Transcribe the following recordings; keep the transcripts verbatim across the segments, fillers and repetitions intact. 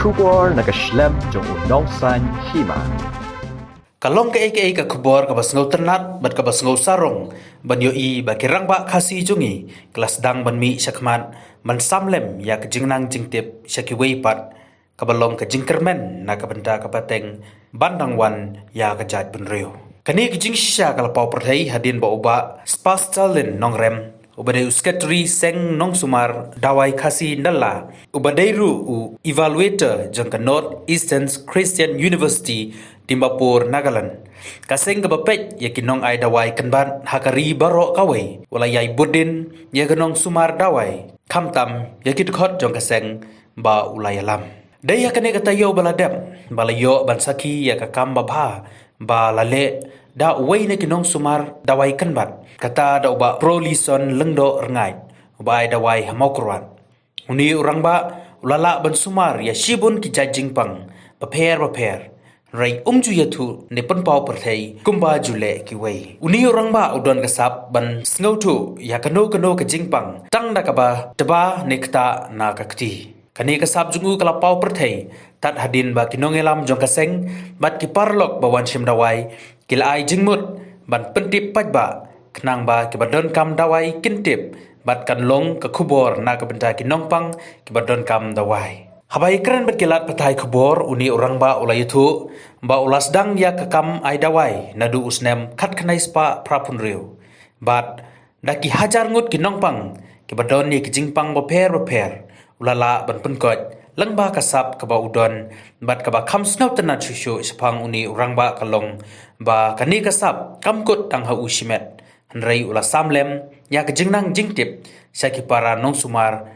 Khubor na ka shlem jong u nongsan hima. Ka long kaei kaei ka khubor kaba sngewtynnat bad kaba sngewsarong ban ïohi ba ki rangbah Khasi jong ngi ki la sdang ban mih shakhmat ban sam lem ïa ka jingnang jingtip sha kiwei pat, kaba long ka jingkyrmen na ka bynta ka pateng ban dang wan ïa ka jaitbynriew. Kane ka jingshisha ka la paw pyrthei hadien ba u Bah Spastalin Nongrem, uba dei u Secretary Seng Nongsumar Dawai Khasi Nalla, uba dei ruh u evaluator jong ka North Eastern Christian University, Dimapur, Nagaland, ka seng kaba peit ïa ki nongai dawai kynbat ha ka ri baroh kawei, u la ïai bud dien ïa ka nongsumar dawai, khamtam ïa ki dkhot jong ka seng ba u la ïalam. Dei ha kane ka taïew ba la dep ba la ïoh ban sakhi ïa ka kam babha ba la leh da uwei na ki nongsumar dawai kynbat, kata da u Bah Prolison Lyngdoh Rngaid, uba ai dawai ha Mawkyrwat. Une u rangbah u la lah ban sumar ïa shibun ki jait jingpang bapher bapher, hynrei um ju ïathuh ne pynpaw pyrthei kumba ju leh kiwei. Une u rangbah u don ka sap ban sngewthuh ïa kano kano ka jingpang tang da kaba tba ne ktah na ka kti. Kane ka sap jong u ka la paw pyrthei tad hadien ba ki nongïalam jong ka seng bad ki paralok ba wan shim dawai ki la ai jingmut ban pyntip paidbah, khnang ba kiba donkam dawai kin tip bad kan long ka khubor na ka bynta ki nongpang kiba donkam dawai. Haba ïakren bad ki lad pathai khubor, une u rangbah u la ïathuh ba u la sdang ïa ka kam ai dawai naduh u snem khatkhyndai spah phra phew hynriew, bad da ki hajar ngut ki nongpang kiba don ïa ki jingpang bapher bapher, u la lah ban pynkoit lyngba ka sap kaba u don. Bad kaba kham sngewtynnat shuh shuh shaphang une u rangbah ka long ba kane ka sap kam kut tang ha u shimet, hynrei u la sam lem ïa ka jingnang jingtip sha ki para nongsumar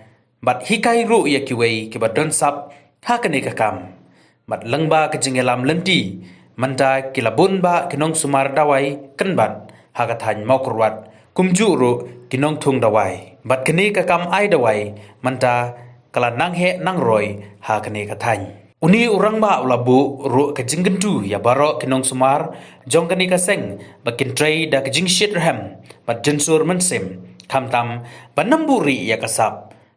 bad hikai ruh ïa kiwei kiba don sap ha kane ka kam. Bad lyngba ka jingïalam lynti, mynta ki la bun bah ki nongsumar dawai kynbat ha ka thaiñ Mawkyrwat, kumjuh ruh ki nongthung dawai. Bad kane ka kam ai dawai mynta ka la nang heh nang roi ha kane ka thaiñ. Une u rangbah u la buh ruh ka jingkyntu ïa baroh ki nongsumar jong kane ka seng ba kin trei da ka jingshitrhem bad jynsur mynsiem, khamtam ban ym buhrieh ïa ka sap.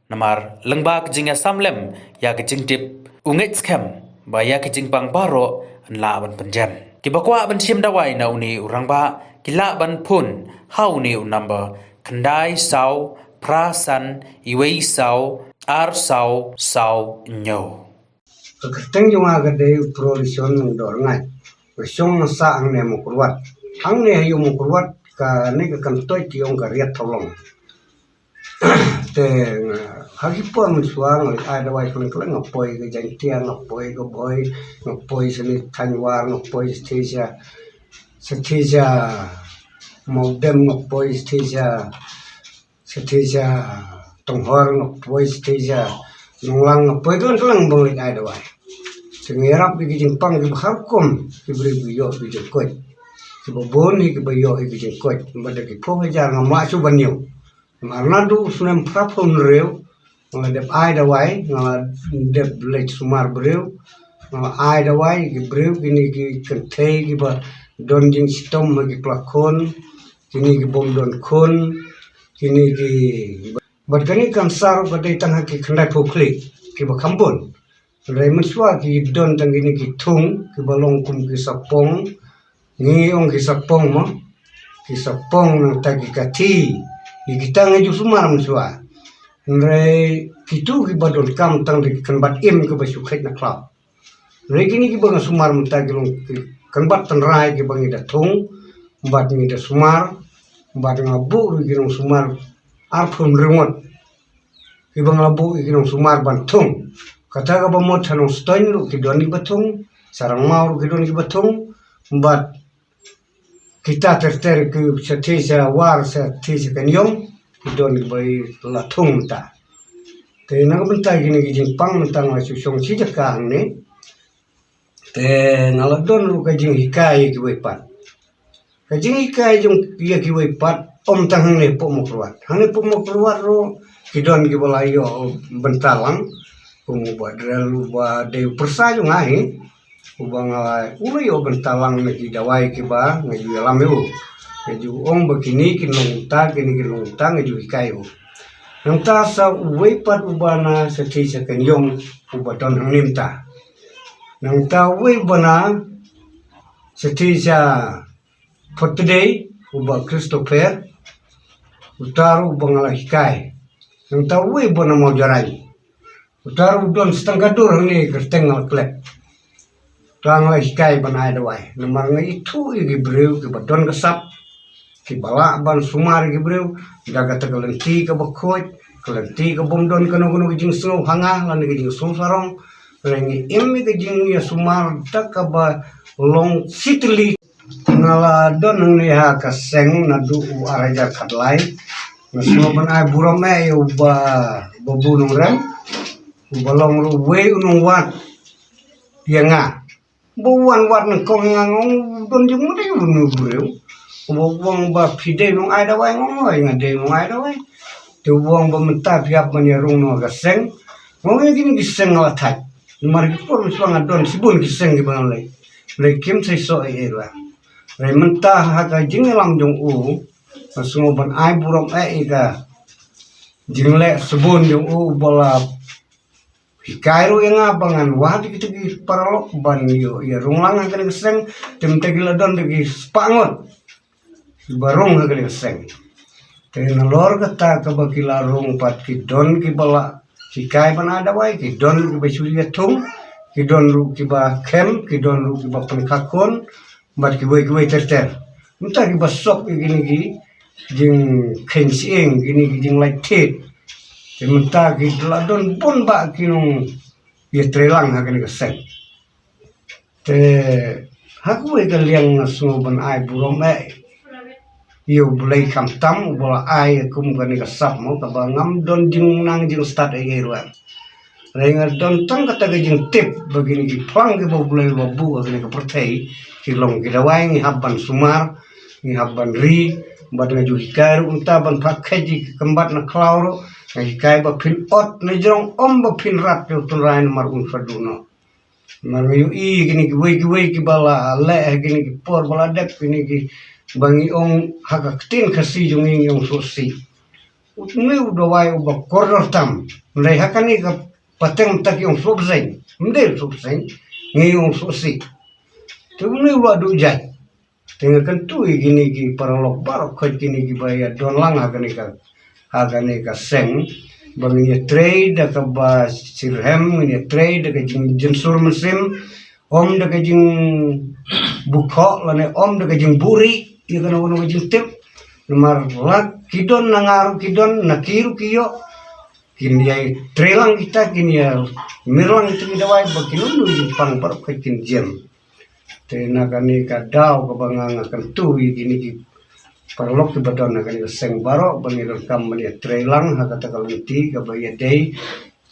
Namar lyngba ka jingïasam lem ïa ka jingtip, u ngeit skhem ba ïa ka jingpang baroh yn lah ban pynjem. Kiba kwah ban shim dawai na une u rangbah ki lah ban phone ha une u number khyndai saw phra san wei saw ar saw saw hynñiew. Ka kyrteng jong nga ka dei u Prolison Lyngdoh Rngaid. Ka shong nga sah hangne Mawkyrwat. Hangne ha ïew Mawkyrwat kane ka Kyntoit ki ong ka Riat Thawlong. Te nga ha ki por mynshuwa nga leit ai dawai khlem khlem, nga poi ka Jaintia, nga poi ka Bhoi, nga poi sani Thanwar, nga poi sati sha, sati sha Mawdem, nga poi sati sha, sati sha Tonghor, nga poi sati sha Nonglang, nga poi khlem khlem ba nga leit ai dawai. Te nga ïarap ïa ki jingpang kiba har kum, ki briew ki ïoh ki jingkoit, kiba bun hi kiba ïoh hi ki jingkoit. Bad da ki phew hajar nga mah shuh ban ïoh. Namar naduh u snem phra phew hynriew nga la dep ai dawai, nga la dep leit sumar briew, nga la ai dawai ki briew, kine ki kynthei kiba don jingshitom ha ki pla khun, kine ki bym don khun, kine ki, bad kane ka cancer ka dei tang ha ki khyndai phew khlieh kiba kham bun. Hynrei mynshuwa ki don tang kine ki thung kiba long kum ki sapong, ngi ong ki sapong mo, ki sapong nangta ki kathi, ïa kita ngi ju sumar mynshuwa. Hynrei kitu kiba donkam tang da ki kynbat im kiba shu kheit na khlaw. Hynrei kine kiba nga sumar mynta ki long ki kynbat tynrai kiba ngi da thung bad ngi da sumar, bad nga buh ruh ki nongsumar arphew hynriew ngut kiba nga la buh ïa ki nongsumar ban thung. Kata kaba mut ha Nongstoiñ ruh ki don kiba thung, Sarangmaw ruh ki don kiba thung, bad kita ter ter ki sha Thie sha War sha Thie sha Kynïong ki don kiba la thung mynta. Te na ka bynta kine ki jingpang mynta nga la shu shong shi jaka hangne. Te nga la don ruh ka jinghikai ïa kiwei pat. Ka jinghikai jong ïa kiwei pat ym tang hangne hapoh Mawkyrwat. Hangne hapoh Mawkyrwat ruh ki don kiba la ïoh bynta lang. Kum u Bah Drel uba dei u pyrsa jong nga hi, uba nga la, u la ïoh bynta lang na ki dawai kiba nga ju ïalam ïa u. Nga ju ong ba kine kin long kumta, kine kin long kumta, nga ju hikai ïa u. Nangta sa uwei pat uba na sa thie sha Kynjong uba don hangne mynta. Nangta uwei uba na sa thie sha Photdei uba Christopher, uta ruh uba nga la hikai. Nangta uwei uba na Mawjarain. Uta ruh u don sa tang ka dur hangne kyrteng nga la klet. Uta nga la hikai ban ai dawai. Namar nga ithuh ïa ki briew kiba don ka sap, kiba lah ban sumar ïa ki briew da kata ka lynti kaba khuid, ka lynti ka bym don kano kano ka jingsngew ha nga lane ka jingsngew sarong. Hynrei ngi im ïa ka jingïasumar da kaba long sitli. Nga la don hangne ha ka seng naduh u ar hajar khatlai. Nga sngewbha ban ai burom eh ïa u ba, Babu Nongrem, uba long ruh uwei u nongwad ïa nga. Ba u wan wad nyngkong ïa nga, nga ong u don jingmut ïa une u briew. Uba ong ba phi dei nong ai dawai, nga ong hooid nga dei nong ai dawai. Te uba ong ba mynta phi hap ban ïarung noh ha ka seng. Nga ong ïa kine ki seng nga la thait. Namar ki por mynshwa nga don shibun ki seng kiba nga leit. Hynrei kim seisoh ei ei ruh. Hynrei mynta ha ka jingïalam jong u, nga sngew ban ai burom eh ïa ka jingleh shibun jong u uba la hikai ruh ïa nga ba ngan wad ïa kita ki paralok ban ïoh ïarung lang ha kane ka seng. Te mynta ki la don da ki spah ngut kiba rung ha kane ka seng. Te nalor kata kaba ki la rung pat ki don kiba la hikai ban ai dawai, ki don ruh kiba shu ïathung, ki don ruh kiba khem, ki don ruh kiba pynkhakun, bad kiwei kiwei ter ter. Mynta kiba sop ïa kine ki jingkheiñ shyieng, kine ki jinglait thied. Te mynta ki la don bun bah ki nongïatreilang ha kane ka seng. Te ha kawei ka liang nga sngew ban ai burom eh ïa U Blei khamtam uba la ai ïa kum kane ka sap mo, kaba ngam don jingnang jingstad ei ei ruh. Hynrei nga don tang kata ka jingtip ba kine ki phlang kiba U Blei u la buh ha kane ka pyrthei ki long ki dawai, ngi hap ban sumar, ngi hap ban ri. Bad nga ju hikai ruh mynta ban phah kheit ïa ki kymbat na khlaw ruh, nga hikai ba phin ot na jrong, ym ba phin rat ïa u tynrai namar un sa duh noh. Namar nga ïohi kine kiwei kiwei kiba la leh ha kine ki por ba la dep, kine kiba ngi ong ha ka ktien Khasi jong ngi ngi ong sohsih. Une u dawai uba kordor tam. Hynrei ha kane ka pateng mynta ki ong sohbseiñ. Ym dei sohbseiñ, ngi ong sohsih. Te une u la duh jait. Te nga kyntu ïa kine ki paralok baroh khoit, kine kiba ïadon lang ha kane ka, ha kane ka seng, ba ngin ïatrei da kaba shitrhem, ngin ïatrei da ka jingjynsur mynsiem, ym da ka jingbukhoh lane ym da ka jingbuhrieh ïa kano kano ka jingtip. Namar la ki don na nga ruh ki don, na ki ruh ki ïoh, kin ïatrei lang kita, kin ïamir lang kita ki dawai ba kino kino jingpang baroh khoit kin jem. Te na kane ka daw kaba nga, nga kyntu ïa kine ki paralok kiba don ha kane ka seng baroh ba ngin donkam ban ïatrei lang ha kata ka lynti kaba ïadei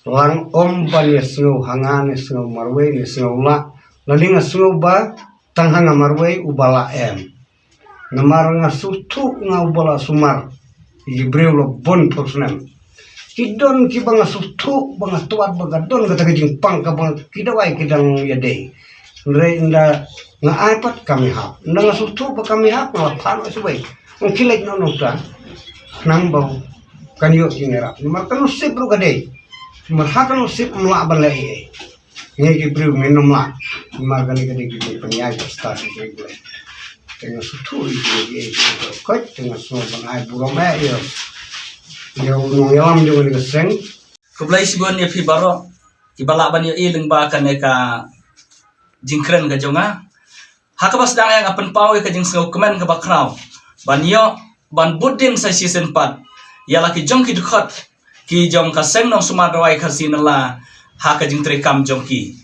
lang, ym ban ïasngew ha nga ne sngew marwei ne sngew lah, lane nga sngew ba tang ha nga marwei uba lah, em. Namar nga sngewthuh nga uba la sumar ïa ki briew la bun phew snem. Ki don kiba nga sngewthuh ba nga twad ba ka don kata ka jingpang kaba ki dawai ki dang ïadei. Hynrei ynda nga ai pat kam ïahap. Ynda nga sngewthuh ba kam ïahap nga la phah noh shawei. Ong khie leit noh nangta. Khnang ba kan ïoh jingïarap. Namar ka nusip ruh ka dei. Namar ha ka nusip ym lah ban leh ei ei. Ngi ki briew ngin ym lah. Namar kane ka dei ka jingpynïaid ka stad ka jong U Blei. Te nga sngewthuh ïa ki, ïa ki, ïa ki, ïa ki, te nga sngew ban ai burom eh ïa, ïa u nongïalam jong kane ka seng. Khublei shibun ïa phi baroh kiba lah ban ïohi lyngba kane ka jingkren ka jong nga. Ha kaba sdang ïa nga pynpaw ïa ka jingsngewkmen kaba khraw ban ïoh ban bud dien sa shisien pat ïa la ki jong ki dkhot ki jong ka seng nongsumar dawai Khasi Nala ha ka jingtreikam jong ki.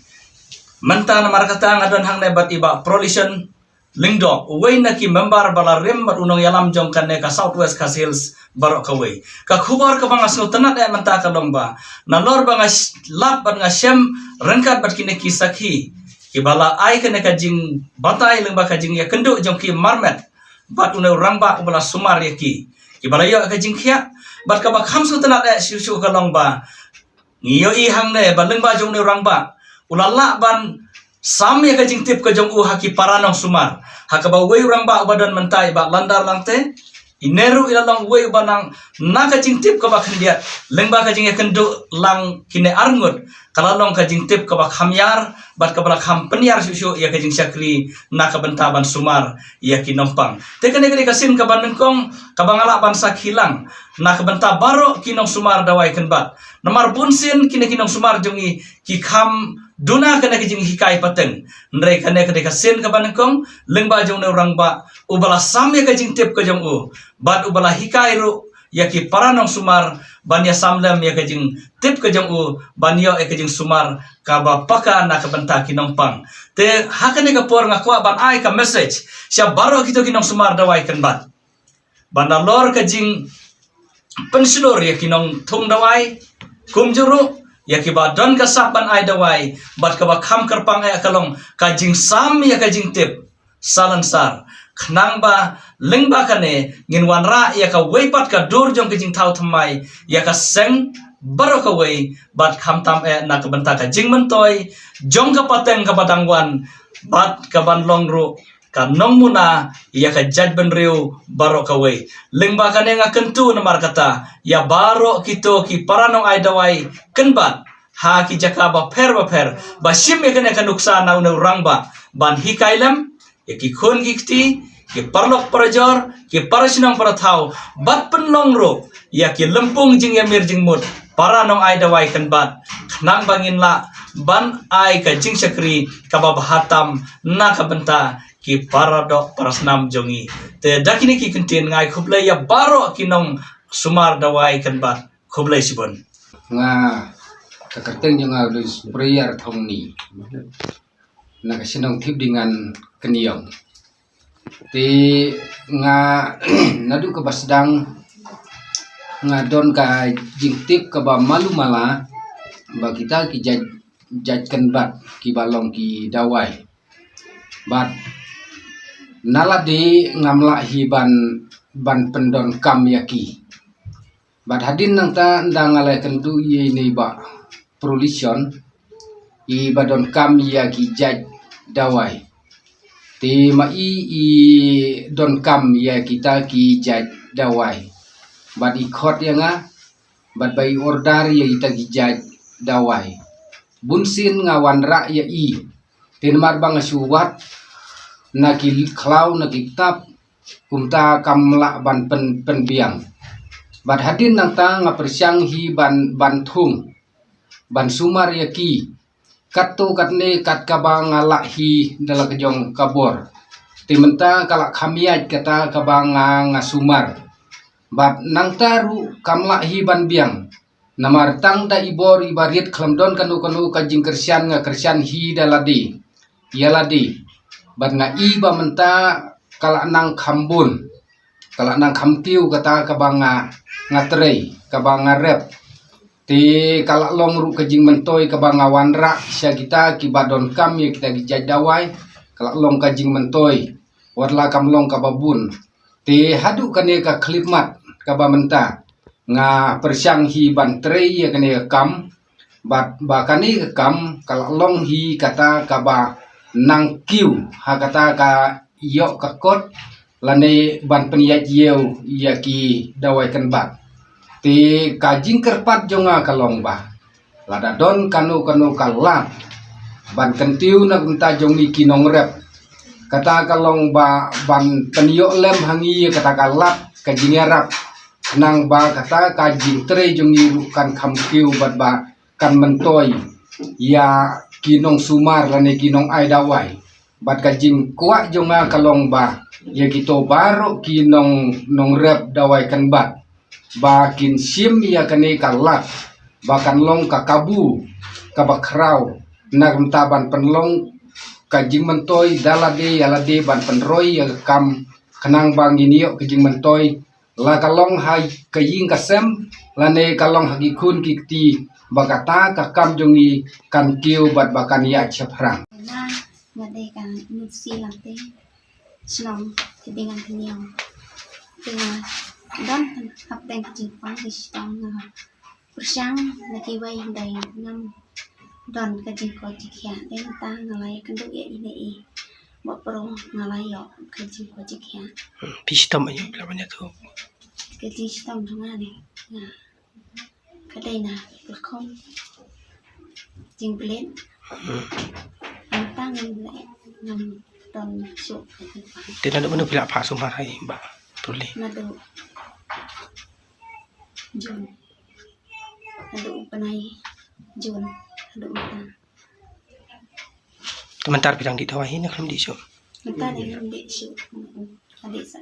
Mynta namar kata nga don hangne bad i Bah Prolition Lyngdoh, uwei na ki member ba la rim bad u nongïalam jong kane ka South West Khasi Hills baroh kawei. Ka khubor kaba nga sngewtynnad eh mynta ka long ba nalor ba nga sh-, lap bad nga shem ryngkat bad kine ki sakhi kiba la ai kane ka jingbatai lyngba ka jingïakynduh jong ki marmet bad une u rangbah uba la sumar ïa ki, kiba la ïoh ka jingkhiah. Bad kaba kham sngewtynnad eh shuh shuh ka long ba ngi ïohi hangne ba lyngba jong une u rangbah u la lah ban sam ïa ka jingtip ka jong u ha ki para nongsumar, ha kaba uwei u rangbah uba don mynta i Bah Landar Langte, Ine ruh i la long uwei uba nang na ka jingtip kaba khyndiat, lyngba ka jingïakynduh lang kine arngut, ka la long ka jingtip kaba kham ïar, bad kaba la kham pynïar shuh shuh ïa ka jingshakri na ka bynta ban sumar ïa ki nongpang. Te kane ka dei ka sien kaba nyngkong kaba nga lah ban sakhi lang na ka bynta baroh ki nongsumar dawai kynbat. Namar bun sien kine ki nongsumar jong ngi ki kham duna kane ka jinghikai pateng. Hynrei kane ka dei ka sien kaba nyngkong, lyngba jong une u rangbah uba la sam ïa ka jingtip ka jong u, bad uba la hikai ruh ïa ki para nongsumar ban ïasam lem ïa ka jingtip ka jong u, ban ïoh ïa ka jingsumar kaba paka na ka bynta ki nongpang. Te ha kane ka por nga kwah ban ai ka message sha baroh kito ki nongsumar dawai kynbat, ban nalor ka jingpynshlur ïa ki nongthung dawai, kumjuh ruh ïa kiba don ka sap ban ai dawai, bad kaba kham kyrpang eh ka long ka jingsam ïa ka jingtip salonsar, khnang ba lyngba kane ngin wanrah ïa kawei pat ka dur jong ka jingthaw thymmai ïa ka seng baroh kawei, bad khamtam eh na ka bynta ka jingmyntoi jong ka pateng kaba dang wan, bad kaban long ruh ka nongmuna ïa ka jaitbynriew baroh kawei. Lyngba kane nga kyntu namar kata ïa baroh kito ki para nongai dawai kynbat ha ki jaka bapher bapher ba shim ïa kane ka nuksa na une u rangbah ban hikai lem ïa ki khun ki kti, ki paralok parajor, ki parashnong parathaw, bad pynlong ruh ïa ki lympung jingïamir jingmut para nongai dawai kynbat, khnang ba ngin lah ban ai ka jingshakri kaba bha tam na ka bynta ki paradoh parasnam jong ngi. Te da kine ki kyntien nga ai khublei ïa baroh ki nongsumar dawai kynbat. Khublei shibun. Nga ka kyrteng jong nga u dei Spriar Thongni, na ka shnong Thipdingan Kynïong. Te nga naduh kaba sdang nga don ka jingtip kaba malu mala ba kita ki jait, jait kynbat kiba long ki dawai. Bad na lade ngam lah hi ban, ban pyndonkam ïa ki. Bad hadien nangta ynda nga la ïakynduh ïa ine i bah Prolishon, iba donkam ïa ki jait dawai. Te ma i i donkam ïa kita ki jait dawai. Bad i khot ïa nga, bad ba i order ïa kita ki jait dawai. Bun sien nga wanrah ïa i. Te namar ba nga shu wad na ki khlaw na ki ktap, kumta kam lah ban pyn, pynbiang. Bad hadien nangta nga pyrshang hi ban, ban thung, ban sumar ïa ki katto katne kat kaba nga lah hi da la ka jong ka bor. Te mynta ka la kham ïaid kata kaba nga, nga sumar. Bad nangta ruh kam lah hi ban biang. Namar tang da i bor iba rit khlem don kano kano ka jingkyrshan nga kyrshan hi da lade ïa lade. Bad nga i ba mynta ka la nang kham bun, ka la nang kham kiew kata kaba nga, nga trei, kaba nga rep. Te ka la long ruh ka jingmyntoi kaba nga wanrah sha kita kiba donkam ïa kita ki jait dawai. Ka la long ka jingmyntoi, wat la kam long kaba bun. Te haduh kane ka khyllipmat kaba mynta nga pyrshang hi ban trei ïa kane ka kam, bad ba kane ka kam ka la long hi kata kaba nang kiew ha kata ka ïoh ka kot lane ban pynïaid ïew ïa ki dawai kynbat. Te ka jingkyrpad jong nga ka long ba lada don kano kano ka lad ban kyntiew na ka bynta jong ngi ki nongrep, kata ka long ba ban pynïoh lem ha ngi kata ka lad ka jingïarap, khnang ba kata ka jingtrei jong ngi ruh kan kham kiew bad ba kan myntoi ïa ki nongsumar lane ki nongai dawai. Bad ka jingkwah jong nga ka long ba ïa kito baroh ki nong, nongrep dawai kynbat ba kin shim ïa kane ka lad ba kan long ka kabu kaba khraw na ka bynta ban pynlong ka jingmyntoi da lade ïa lade ban pynroi ïa ka kam, khnang ba ngin ïoh ka jingmyntoi, la ka long ha ka ïing ka sem lane ka long ha ki khun ki kti, ba kata ka kam jong ngi kan kiew bad ba kan ïaid shaphrang. Nga dei ka Nutsi Lamte, shnong Thipdingan Kynïaw. Te nga don hapdeng ka jingpang ki shnong, nga pyrshang na kiwei hynrei ngam don ka jingkoit jingkhiah. Te mynta nga la ïakynduh ïa i ne i. Ba pro nga la ïoh ka jingkoit jingkhiah. Hmm, phi shitom aïu phi la ban ïathuh? Ka jingshitom jong nga ne, nga ka dei na ka khon jingpynleit. Hmm. Mynta ngam leh, ngam don shuh ka jingpang. Te naduh mynno phi la phah sumar ha i Bah Purli? Naduh June. Naduh u bnai June naduh mynta. Te mynta phi dang dih dawai hi ne khlem dih shuh? Mynta dei ngam dih shuh. Ka dih sa.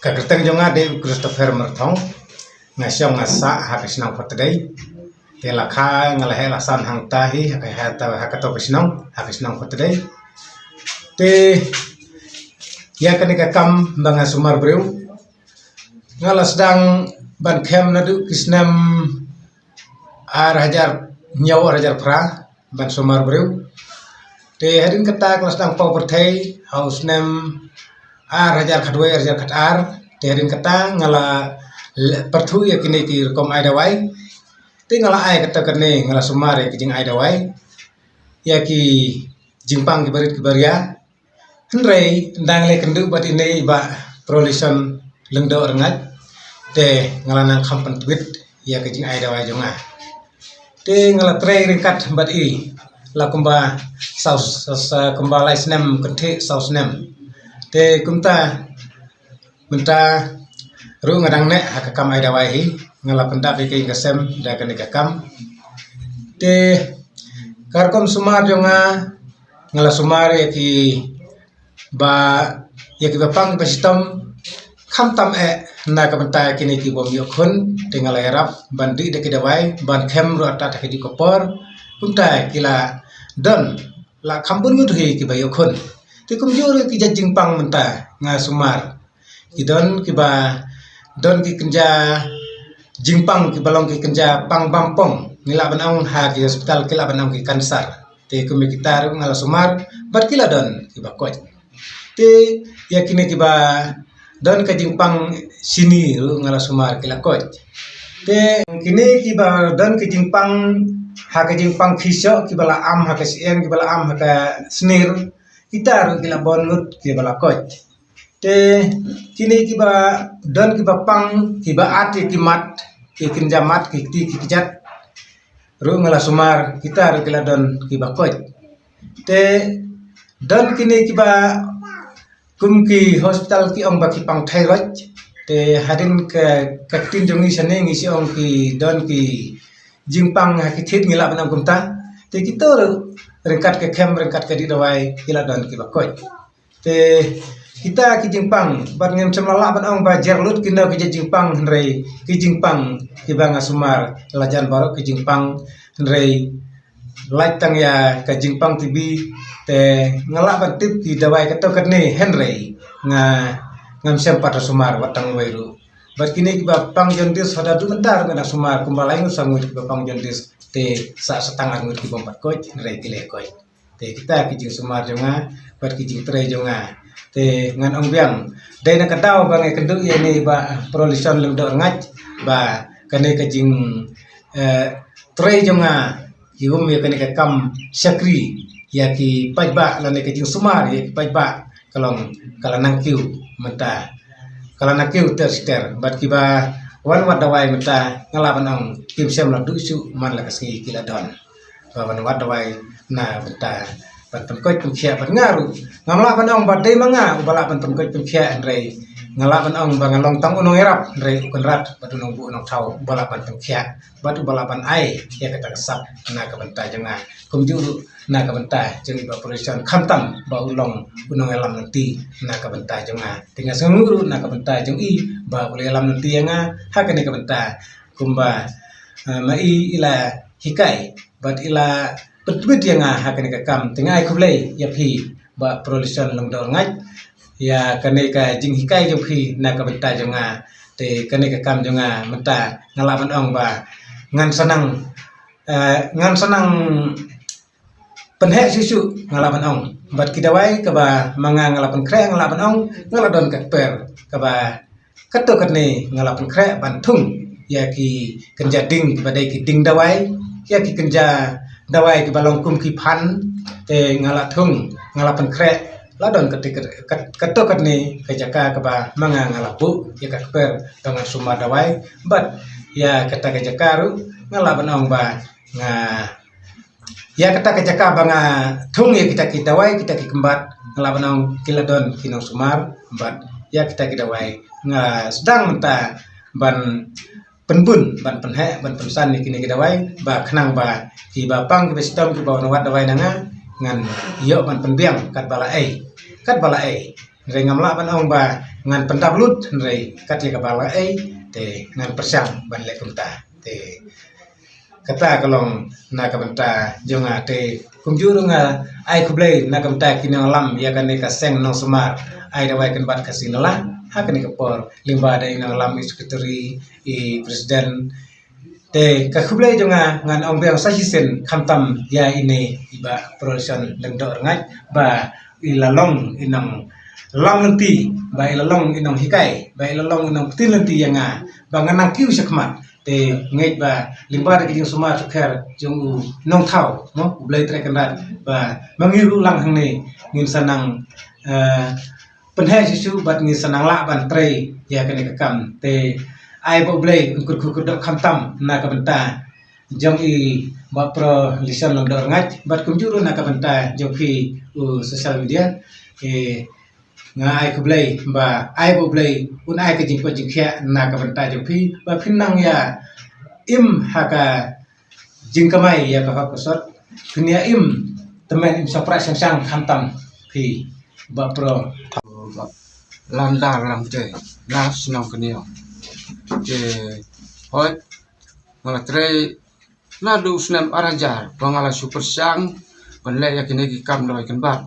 Ka kyrteng jong nga dei u Christopher Myrthong. Nga shong nga sah ha ka shnong Khuttadei. Te la kha nga la heh la san hangta hi ha ka, ha ta, ha kato ka shnong, ha ka shnong Khuttadei. Te ïa kane ka kam ba nga sumar briew, nga la sdang ban khem naduh ki snem ar hajar hynñiew, ar hajar phra, ban sumar briew. Te hadien kata ka la sdang paw pyrthei ha u snem ar hajar khatwei, ar hajar khatar. Te hadien kata nga la le-, pyrthuh ïa kine ki rukom ai dawai. Te nga la ai kata kane, nga la sumar ïa ki jingai dawai, ïa ki jingpang ki barit ki baria. Hynrei ynda nga la ïakynduh bad ine i Bah Prolison Lyngdoh Rngait, te nga la nang kham pyntbit ïa ka jingai dawai jong nga. Te nga la trei ryngkat bad i la kumba saw, sa, sa, kumba lai snem kynthih saw snem. Te kumta mynta ruh nga dang neh ha ka kam ai dawai hi, nga la pyndap ïa ka ïing ka sem da kane ka kam. Te ka rukom sumar jong nga, nga la sumar ïa ki ba, ïa ki ba pang ba shitom, khamtam eh na ka bynta kine ki bym ïoh khun, te nga la ïarap ban dih da ki dawai ban khem ruh artat ha kajuh ka por. Kumta ki la don la kham bun ngut hi ki ba ïoh khun. Te kumjuh ruh ki jait jingpang mynta nga sumar. Ki don ki ba don ki kynja jingpang ki ba long ki kynja pang bam pong. Ngi lah ban ong ha ki hospital ki lah ban ong ki cancer. Te kum ïa kita ruh nga la sumar bad ki la don ki ba koit. Te ïa kine ki ba don ka jingpang shini ruh nga la sumar ki la koit. Te kine ki ba don ka jingpang ha ka jingpang khisoh ki ba la am ha ka shyieng ki ba la am ha ka snir, kita ruh ki la bun ngut ki ba la koit. Te kine ki ba don ki ba pang ki ba at ïa ki mat, ki kynja mat, ki kti ki kjat ruh nga la sumar, kita ruh ki la don ki ba koit. Te don kine ki ba kum ki hospital ki ong ba ki pang thyroid. Te hadien ka, ka ktien jong ngi shane ngi shu ong ki don ki jingpang ha ki thied, ngi lah ban ong kumta. Te kito ruh ryngkat ka khem, ryngkat ka dih dawai ki la don ki ba koit. Te kita ki jingpang bad ngim shym la lah ban ong ba jer lut kino ki jait jingpang, hynrei ki jingpang ki ba nga sumar la jan baroh ki jingpang, hynrei lait tang ïa ka jingpang T B te nga lah ban tip ki dawai kato katne, hynrei nga ngam shym pat sumar wat tang wei ruh. Bad kine ki ba pang jaundice haduh mynta ruh nga dang sumar kumba lai ngut saw ngut ki ba pang jaundice, te sa, sa tang ar ngut ki bym pat koit, hynrei ki leh koit. Te kita ki jingsumar jong nga bad ki jingtrei jong nga. Te ngan ong biang, dei na ka daw ba nga ïakynduh ïa ine i Bah Prolison Lyngdoh Rngait ba kane ka jing, eh, trei jong nga, ki um ïa kane ka kam shakri ïa ki paidbah lane ka jingsumar ïa ki paidbah ka long ka la nang kiew mynta. Ka la nang kiew ter ter bad ki ba wan wad dawai mynta nga lah ban ong kim shym la duh shuh man la ka sngi ki la don. Ba wan wad dawai na bynta ban pynkoit pynkhiah bad nga ruh ngam lah ban ong ba dei ma nga uba lah ban pynkoit pynkhiah, hynrei nga lah ban ong ba nga long tang u nongïarap, hynrei u Kynrad bad u nongbuh u nongthaw uba lah ban pynkhiah bad uba lah ban ai ïa kata ka sap na ka bynta jong nga. Kumjuh ruh na ka bynta jong i Bah Prolison, khamtam ba u long u nongïalam lynti na ka bynta jong nga. Te nga sngewnguh ruh na ka bynta jong i ba u la ïalam lynti ïa nga ha kane ka bynta kumba, eh, ma i i la hikai bad i la pyntbit ïa nga ha kane ka kam. Te nga ai khublei ïa phi Bah Prolison Lyngdoh Rngait ïa kane ka jinghikai jong phi na ka bynta jong nga. Te kane ka kam jong nga mynta nga lah ban ong ba ngan sa nang, eh, ngan sa nang pynheh shuh shuh nga lah ban ong. Bad ki dawai kaba ma nga nga la pynkhreh nga lah ban ong nga la don ka kper kaba kato katne nga la pynkhreh ban thung ïa ki kynja ding kiba dei ki ding dawai, ïa ki kynja dawai kiba long kum ki phan, te nga la thung, nga la pynkhreh, la don kati, kat, kato katne ka jaka kaba ma nga nga la buh ïa ka kper ba ngan sumar dawai, bad ïa kata ka jaka ruh nga lah ban ong ba nga, ïa kata ka jaka ba nga thung ïa kita ki dawai, kita ki kembat, nga lah ban ong ki la don ki nongsumar, bad ïa kita ki dawai nga sdang mynta ban pynbun, ban pynheh, ban pynsan ïa kine ki dawai, ba khnang ba kiba pang kiba shitom kiba wan wad dawai na nga, ngan ïoh ban pynbiang katba la ei, katba la ei. Hynrei ngam lah ban ong ba ngan pyndap lut, hynrei kat ïa kaba la ei te ngan pyrshang ban leh kumta. Te kata ka long na ka bynta jong nga, te kumjuh ruh nga ai khublei na ka bynta ki nongïalam ïa kane ka seng nongsumar ai dawai kynbat Khasi Nala ha kane ka por, lyngba da i nongïalam, i secretary, i president. Te ka khublei jong nga ngan ong biang sa shisien, khamtam ïa ine i Bah Prolishon Lyngdoh Rngait, ba i la long i nongïalam lynti, ba i la long i nonghikai, ba i la long i nongpyntip lynti ïa nga ba ngan nang kiew shakhmat. Te ngeit ba lyngba da ki jingsumar sukher jong u Nongthaw, mo, u Blei Trai Kynrad, ba ma ngi ruh lang hangne ngin sa nang, eh, pynheh shuh shuh bad ngin sa nang lah ban trei ïa kane ka kam. Te ai ba u Blei un kyrkhu kyrdoh khamtam na ka bynta jong i Bah Prolishon Lyngdoh Rngait, bad kumjuh ruh na ka bynta jong phi u social media. Te nga ai khublei ba ai ba u Blei un ai ka jingkoit jingkhiah na ka bynta jong phi, ba phin nang ïa im ha ka jingkamai ïa ka hok ka sot, phin ïa im tymmen im shongpra shongshang khamtam phi Bah Pro. Landa Langte, na shnong Kniong. Te hoi, nga la trei naduh u snem ar hajar ba nga la shu pyrshang ban leh ïa kine ki kam dawai kynbat.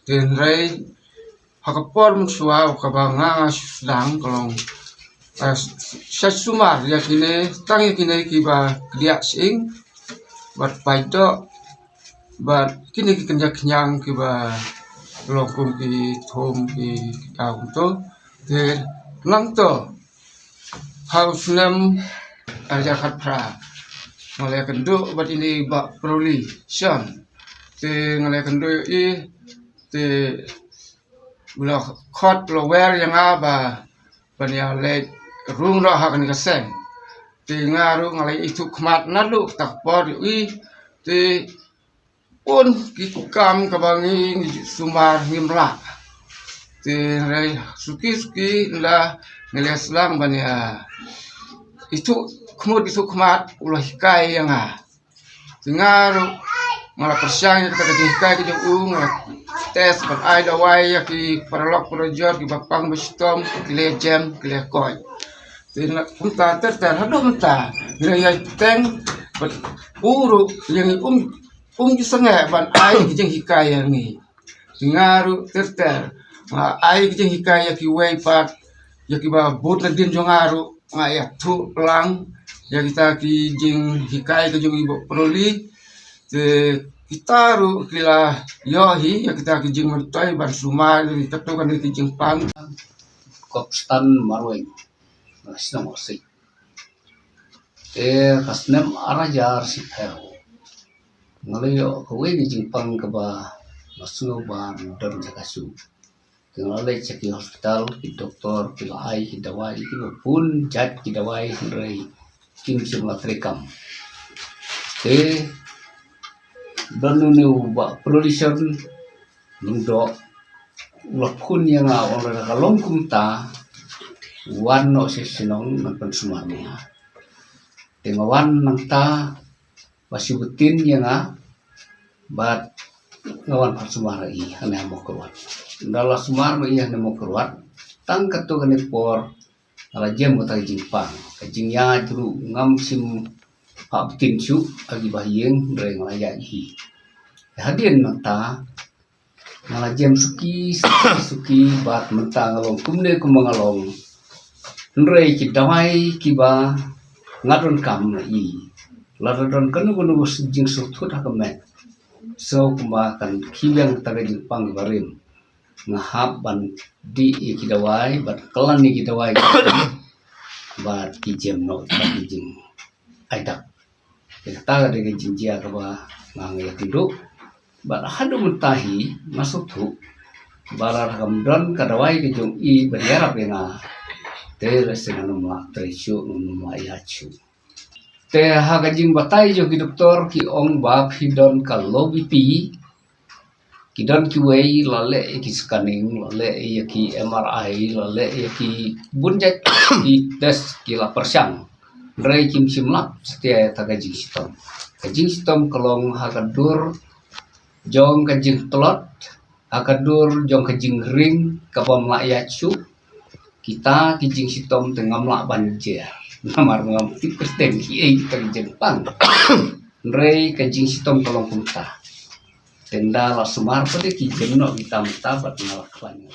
Te hynrei ha ka por mynshuwa kaba nga shu sdang ka long, eh, sha sumar ïa kine, tang ïa kine kiba kdiah shyieng bad paiddoh bad kine ki kynja khñiang kiba long kum ki thum ki, ki kaw kumto. Te nangto ha u snem ar hajar khatphra nga la ïakynduh bad ine i Bah Prolishon. Te nga la ïakynduh ïa i, te u la khot, u la wer ïa nga ba ban ïaleit rung noh ha kane ka seng. Te nga ruh nga la ithuh khmat naduh kata ka por ïa i, te bun ki kam kaba ngi, ngi sumar ngim lah. Te hynrei suki suki ynda ngi la sdang ban ïa ithuh khmut ithuh khmat, u la hikai ïa nga. Te nga ruh nga la pyrshang ïa kata ka jinghikai ka jong u, nga la test ban ai dawai ïa ki paralok parajor kiba pang ba shitom, ki la jem, ki la koit. Te na kumta ter ter haduh mynta ngi la ïai teng bad u ruh ïa ngi um, um ju sangeh ban ai ki jinghikai ïa ngi. Te nga ruh ter ter nga ai ki jinghikai ïa kiwei pat, ïa kiba bud nadien jong nga ruh nga ïathuh lang ïa kita ki jinghikai ka jong i Bah Proli. Te kita ruh ki la ïoh hi ïa kita ki jingmyntoi ban sumar ïa kito kane ki jingpang. Kop Stan Marwei, shnong Orsik. Te ka snem ar hajar shiphew nga la ïoh kawei ka jingpang kaba nga sngew ba don jaka shuh. Te nga la leit sha ki hospital, ki doktor ki la ai ki dawai, kiba bun jait ki dawai, hynrei kim shym la treikam. Te don une u Bah Prolishon Lyngdoh, u la phone ïa nga, u ong lada ka long kumta, wan noh sha shnong ngan pynsumar ïa nga. Te nga wan nangta, ba shu btin ïa nga, bad nga wan pat sumar ïa i hangne ha Mawkyrwat. Ynda la sumar ma i hangne Mawkyrwat, tang katto katne por nga la jem kata ka jingpang, ka jingïaid ruh ngam shym hap btin shuh ha kiba ha ïing, hynrei nga la ïaid hi. Hadien nangta nga la jem suki suki suki, bad mynta nga long kumne kumba nga long. Hynrei ki dawai kiba nga donkam la i, lada don kano kano ka jingsngewthuh ha ka met, sngew kumba kan khie biang kata ka jingpang barim. Nga hap ban dih ïa ki dawai, bad kyllan ïa ki dawai, bad ki jem noh, bad ki jing ai dak. Te kata ka dei ka jingjia kaba nga nga ïa kynduh. Bad haduh mynta hi nga sngewthuh ba lada kam don ka dawai ka jong i ban ïarap ïa nga, te lehse ngan ym lah trei shuh, ngan ym lah ïa shuh. Te ha ka jingbatai jong ki doktor ki ong ba phi don ka low B P, ki don kiwei la leh ïa ki scanning, la leh ïa ki M R I, la leh ïa ki bun jait ki test ki la pyrshang. Hynrei kim shym lap satia ïa kata ka jingshitom. Ka jingshitom ka long ha ka dur jong ka jingtlot, ha ka dur jong ka jingring kaba ym lah ïa shuh. Kita ki jingshitom te ngam lah ban jer. Namar ngam tip kyrteng kiei kita ki jingpang. Hynrei ka jingshitom ka long kumta. Te ynda la sumar pat de ki jingno kita mynta bad nga la khlaiñ.